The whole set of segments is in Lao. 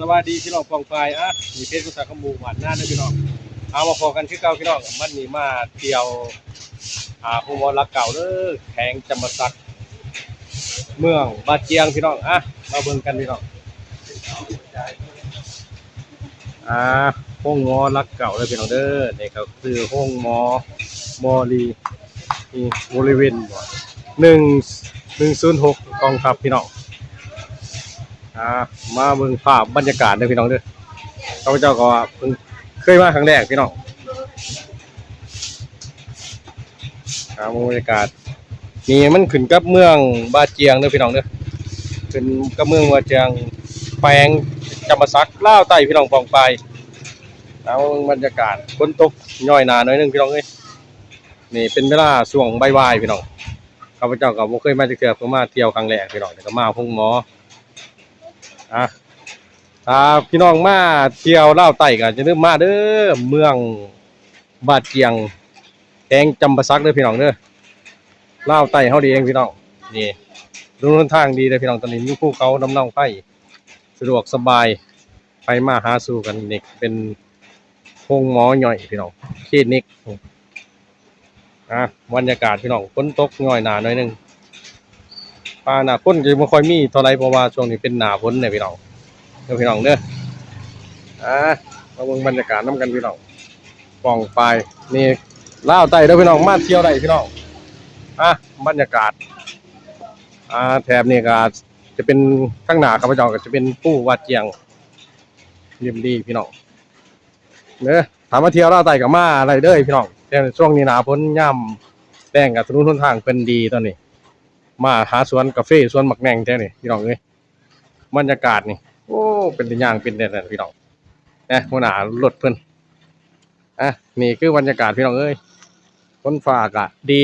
ສະບາຍດີພີ່ນ້ອງປ້ອງປາຍ ອ່ະ ນີ້ເພຈຂອງສາວຄຳບູບ້ານນາເດີພີ່ນ້ອງ ເອົາ ມາພໍ້ກັນຄືເກົ່າພີ່ນ້ອງ ວັນນີ້ມາທ່ຽວ ອ່າ ໂຮງໝໍຫຼັກເກົ້າເດີ ແຂວງຈຳປາສັກ ເມືອງບາຈຽງພີ່ນ້ອງ ອ່ະ ມາເບິ່ງກັນພີ່ນ້ອງ ອ່າ ໂຮງໝໍຫຼັກເກົ້າເດີພີ່ນ້ອງເດີ ນີ້ກໍຄືໂຮງໝໍ ໝໍລີ ນີ້ບໍລິເວນໜຶ່ງ ໜຶ່ງສູນຫົກກອງທັບພີ່ນ້ອງ ອ່າ ມາເບິ່ງພາບບັນຍາກາດເດີພີ່ນ້ອງເດີ ຂ້າພະເຈົ້າກໍເພິ່ງເຄີຍມາຄັ້ງແລກພີ່ນ້ອງ ອ່າ ເບິ່ງບັນຍາກາດ ນີ້ມັນຂຶ້ນກັບເມືອງບາຈຽງເດີພີ່ນ້ອງເດີ ຂຶ້ນກັບເມືອງບາຈຽງ ແຂວງຈຳປາສັກ ລາວໃຕ້ພີ່ນ້ອງປ້ອງປາຍ ອ່າ ເບິ່ງບັນຍາກາດ ຝົນຕົກຍ້ອຍໜ້າໜ້ອຍໜຶ່ງພີ່ນ້ອງເອີຍ ນີ້ເປັນເວລາຊ່ວງບ່າຍໆ ພີ່ນ້ອງ ຂ້າພະເຈົ້າກໍບໍ່ເຄີຍມາຈັກເທື່ອ ເພິ່ງມາທ່ຽວຄັ້ງແລກພີ່ນ້ອງ ແລ້ວກໍມາໂຮງໝໍ ອ່ະ ຖ້າພີ່ນ້ອງມາທ່ຽວລາວໃຕ້ກໍຢ່າລືມມາເດີ ເມືອງບາຈຽງ ແຂວງຈຳປາສັກເດີພີ່ນ້ອງເດີ ລາວໃຕ້ເຮົານີ້ເອງພີ່ນ້ອງ ນີ້ ຖະໜົນຫົນທາງດີເດີພີ່ນ້ອງ ຕອນນີ້ມີພູເຂົາ ລຳນາວໄພ ສະດວກສະບາຍ ໄປມາຫາສູ່ກັນ ນີ້ເປັນໂຮງໝໍຍ່ອຍພີ່ນ້ອງ ຄລີນິກ ອ່າ ບັນຍາກາດພີ່ນ້ອງ ຝົນຕົກຍ້ອຍໜ້າໜ້ອຍໜຶ່ງ ອ່າ ໜ້າຝົນກໍບໍ່ຄ່ອຍມີເທົ່າໃດ ເພາະວ່າຊ່ວງນີ້ເປັນໜ້າຝົນເດ້ພີ່ນ້ອງ ເດີພີ່ນ້ອງເດີ ອ່າ ມາເບິ່ງບັນຍາກາດນຳກັນພີ່ນ້ອງ ປ້ອງປາຍ ນີ້ລາວໃຕ້ເດີພີ່ນ້ອງ ມາທ່ຽວໄດ້ພີ່ນ້ອງ ອ່າ ບັນຍາກາດ ອ່າ ແຖບນີ້ກໍຈະເປັນ ທາງໜ້າຂ້າພະເຈົ້າກໍຈະເປັນພູບາຈຽງ ເຢັນດີພີ່ນ້ອງ ເດີ ຖ້າມາທ່ຽວລາວໃຕ້ກໍມາໄດ້ເດີພີ່ນ້ອງ ແຕ່ຊ່ວງນີ້ໜ້າຝົນ ຍາມແລ້ງກໍຖະໜົນຫົນທາງເພິ່ນດີຕອນນີ້ ມາຫາສວນກາເຟ ສວນໝາກແໜ່ງແຖວນີ້ພີ່ນ້ອງເອີຍ ບັນຍາກາດນີ້ ໂອ້ ເປັນຕາຍ່າງ ເປັນແນວນັ້ນພີ່ນ້ອງ ນະ ຫົວໜ້າລົດເພິ່ນ ອ່ະ ນີ້ຄືບັນຍາກາດພີ່ນ້ອງເອີຍ ຝົນຟ້າກໍດີ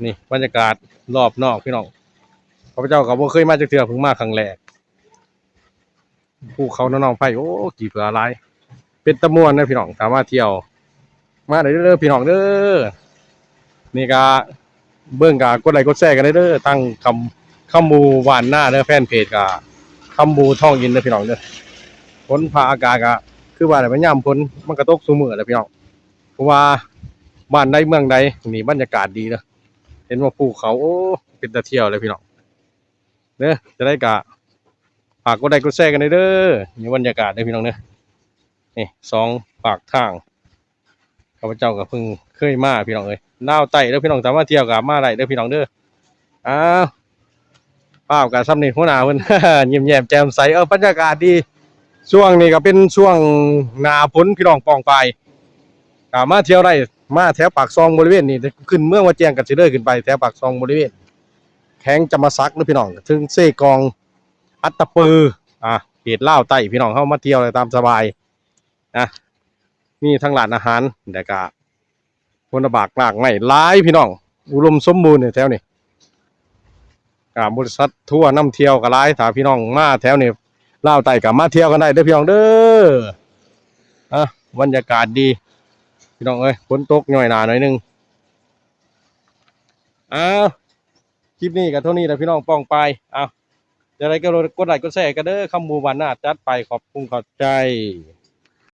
ນີ້ບັນຍາກາດລອບນອກພີ່ນ້ອງ ຂ້າພະເຈົ້າກໍບໍ່ເຄີຍມາຈັກເທື່ອ ເພິ່ງມາຄັ້ງແລກ ພູເຂົາ ລຳນາວໄພ ໂອ້ ຂີ້ເຜືອຫຼາຍ ເປັນຕາມ່ວນເດີພີ່ນ້ອງ ຖ້າມາທ່ຽວ ມາໄດ້ເດີພີ່ນ້ອງເດີ ນີ້ກະເບິ່ງກະກົດໄລ້ກົດແຊກັນໄດ້ເດີ ທາງຄຳ ຄຳບູບ້ານນາເດີ ແຟນເພຈກະຄຳບູທອງອິນເດີພີ່ນ້ອງເດີ ຝົນຟ້າອາກາດກະຄືວ່າແຫຼະ ຍາມຝົນມັນກະຕົກຊຸມື້ແຫຼະພີ່ນ້ອງ ເພາະວ່າບ້ານໃດເມືອງໃດ ນີ້ບັນຍາກາດດີເດີ ເຫັນວ່າພູເຂົາ ໂອ້ ເປັນຕາທ່ຽວເລີຍພີ່ນ້ອງ ເດີ ຈັ່ງໃດກະຝາກກົດໄລ້ກົດແຊກັນແດ່ເດີ ນີ້ບັນຍາກາດເດີພີ່ນ້ອງເດີ ນີ້ສອງປາກທາງ ຂ້າພະເຈົ້າກໍເພິ່ງເຄີຍມາພີ່ນ້ອງເອີຍ ລາວໃຕ້ເດີພີ່ນ້ອງ ຖ້າມາທ່ຽວກໍມາໄດ້ເດີພີ່ນ້ອງເດີ ອ້າວ ພາບກໍສ່ຳນີ້ ຫົວໜ້າເພິ່ນ ຍິ້ມແຍ້ມແຈ່ມໃສ ເອີ ບັນຍາກາດດີ ຊ່ວງນີ້ກໍເປັນຊ່ວງໜ້າຝົນພີ່ນ້ອງປ້ອງປາຍ ກໍມາທ່ຽວໄດ້ ມາແຖວປາກຊ່ອງບໍລິເວນນີ້ ຂຶ້ນເມືອງບາຈຽງກໍຊິເລີຍຂຶ້ນໄປແຖວປາກຊ່ອງບໍລິເວນ ແຂວງຈຳປາສັກເດີພີ່ນ້ອງ ເຖິງເຊກອງ ອັດຕະປື ອ່າ ເຂດລາວໃຕ້ພີ່ນ້ອງເຮົາມາທ່ຽວໄດ້ຕາມສະບາຍນະ ມີທັງຮ້ານອາຫານ ແລ້ວກະຜົນລະໝາກລາກໄມ້ຫຼາຍພີ່ນ້ອງ ອຸດົມສົມບູນແຖວນີ້ ອ່າ ບໍລິສັດທົວນຳທ່ຽວກໍຫຼາຍ ຖ້າພີ່ນ້ອງມາແຖວນີ້ ລາວໃຕ້ກໍມາທ່ຽວກັນໄດ້ເດີພີ່ນ້ອງເດີ ອ່າ ບັນຍາກາດດີພີ່ນ້ອງເອີຍ ຝົນຕົກຍ້ອຍໜ້າໜ້ອຍໜຶ່ງ ອ້າວ ຄລິບນີ້ກໍເທົ່ານີ້ແຫຼະພີ່ນ້ອງປ້ອງປາຍ ອ້າວ ຈັ່ງໃດກໍກົດໄລ້ກົດແຊກັນເດີ ຄຳບູບ້ານນາ ຈັດໄປ ຂອບຄຸນຂອບໃຈ.